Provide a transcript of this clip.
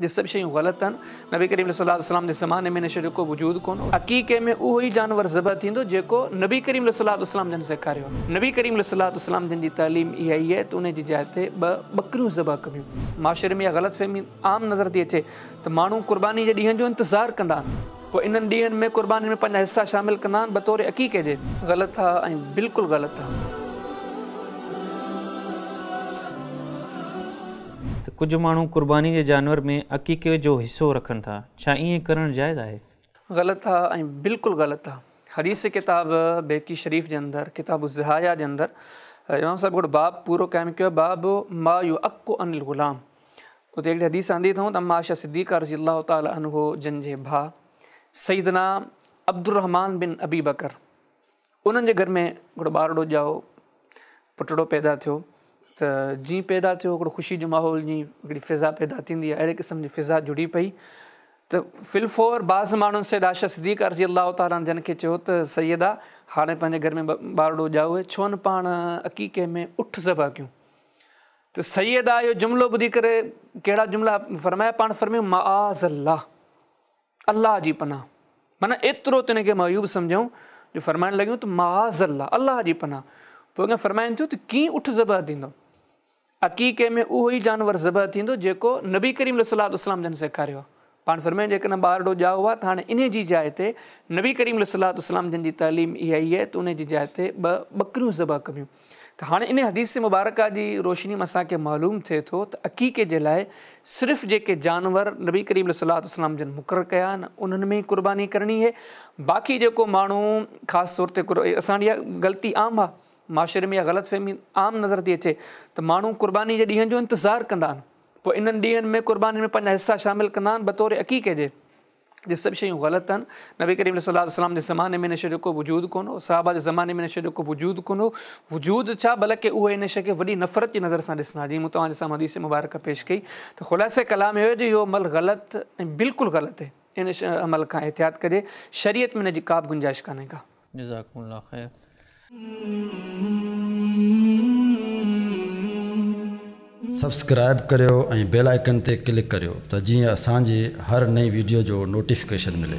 جي سڀ شيون غلط آهن. نبي ڪريم صلي الله عليه وسلم جي زماني ۾ ان شيء جو ڪو وجود ڪونه هو. عقيقي ۾ اهو ئي جانور ذبح ٿيندو جيڪو نبي ڪريم صلي الله عليه وسلم جن سيکاريو آهي. نبي ڪريم صلي الله عليه وسلم جن جي تعليم اها ئي آهي ته ان جي جاء تي ٻه ٻڪريون ذبح ڪبيون. معاشري ۾ اها غلط فهمي عام نظر ٿي اچي ته ماڻهو قرباني جي ڏينهن جو انتظار ڪندا آهن. پوء انهن ڏينهن ۾ قرباني ۾ پنهنجا حصا شامل ڪندا آهن بطور عقيقي جي. غلط آهي ۽ بلڪل غلط آهي. ته ڪجهه ماڻهو قرباني جي جانور ۾ عقيقي جو حصو رکن ٿا، ڇا ائين ڪرڻ جائز آهي؟ غلط آ ۽ بلڪل غلط آ. حديث ڪتاب بيهقي شريف جي اندر ڪتاب الضحايا جي اندر امام صاحب هڪڙو باب پورو قائم ڪيو آهي باب ما يعق عن الغلام اتي هڪڙي حديث آندي اٿئون ته اما عائشه صديقه رضي الله تعالٰي عنه جن جي ڀاء سيدنا عبدالرحمان بن ابي بڪر انهن جي گهر ۾ هڪڙو ٻارڙو ڄائو، پٽڙو پيدا ٿيو ته جيئن پيدا ٿيو هڪڙو خوشي جو ماحول جيئن هڪڙي فضا پيدا ٿيندي آهي اهڙي قسم جي فضا جڙي پئي ته في الفور بعض ماڻهن سيده عائشه صديقه رضي الله تعالٰي عنها جن کي چيو ته سيده هاڻي پنهنجي گهر ۾ ٻارڙو ڄائو آهي ڇو نه پاڻ عقيقي ۾ اٺ ذبح ڪيون ته سيده اهو جملو ٻڌي ڪري ڪهڙا جملا فرمايا پاڻ فرمايو معاذ الله الله جي پناهه. معنيٰ ايترو ته ان کي معيوب سمجهيائون جو فرمائڻ لڳيون ته معاذ الله، الله جي پناهه. پوء اڳيان فرمائن ٿيون ته ڪيئن اٺ ذبح ٿيندو؟ عقيقي ۾ اهو ئي جانور ذبح ٿيندو جيڪو نبي ڪريم صلي الله عليه وسلم جن سيکاريو آهي. پاڻ فرمايائون جيڪڏهن ٻارڙو ڄائو آهي ته هاڻي انهي جي جاء تي نبي ڪريم صلي الله عليه وسلم جن جي تعليم اها ئي آهي ته انهي جي جاء تي ٻه ٻڪريون ذبح ڪبيون. ته هاڻي انهي حديث مبارڪه جي روشني مان اسان کي معلوم ٿئي ٿو ته عقيقي جي لاء صرف جيڪي جانور نبي ڪريم صلي الله عليه وسلم جن مقرر ڪيا آهن انهن ۾ ئي قرباني ڪرڻي اهي باقي جيڪو ماڻهو خاص طور تي اسان وٽ اها غلطي عام آهي معاشري ۾ اها غلط فهمي عام نظر ٿي اچي ته ماڻهو قرباني جي ڏينهن جو انتظار ڪندا آهن پوء انهن ڏينهن ۾ قرباني ۾ پنهنجا حصا شامل ڪندا آهن بطور عقيقي جي. جي سڀ شيون غلط آهن. نبي ڪريم صلي الله عليه وسلم جي زماني ۾ ان شيء جو ڪو وجود ڪونه هو. صحابه جي زماني ۾ ان شيء جو ڪو وجود ڪونه هو. وجود ڇا بلڪه اهي ان شيء کي وڏي نفرت جي نظر سان ڏسندا ها. جيئن مون توهان جي سامهون حديث مبارڪه پيش ڪئي ته خلاصه ڪلام اهو آهي جو اهو عمل غلط ۽ بلڪل غلط آهي. ان عمل کان احتياط ڪجي. شريعت ۾ ان جي ڪا به گنجائش ڪانهي ڪا. جزاڪم الله خير. سبسڪرائب ڪريو ۽ بيل آئيڪن تي ڪلڪ ڪريو ته جيئن اسان جي هر نئين ويڊيو جو نوٽيفڪيشن ملي.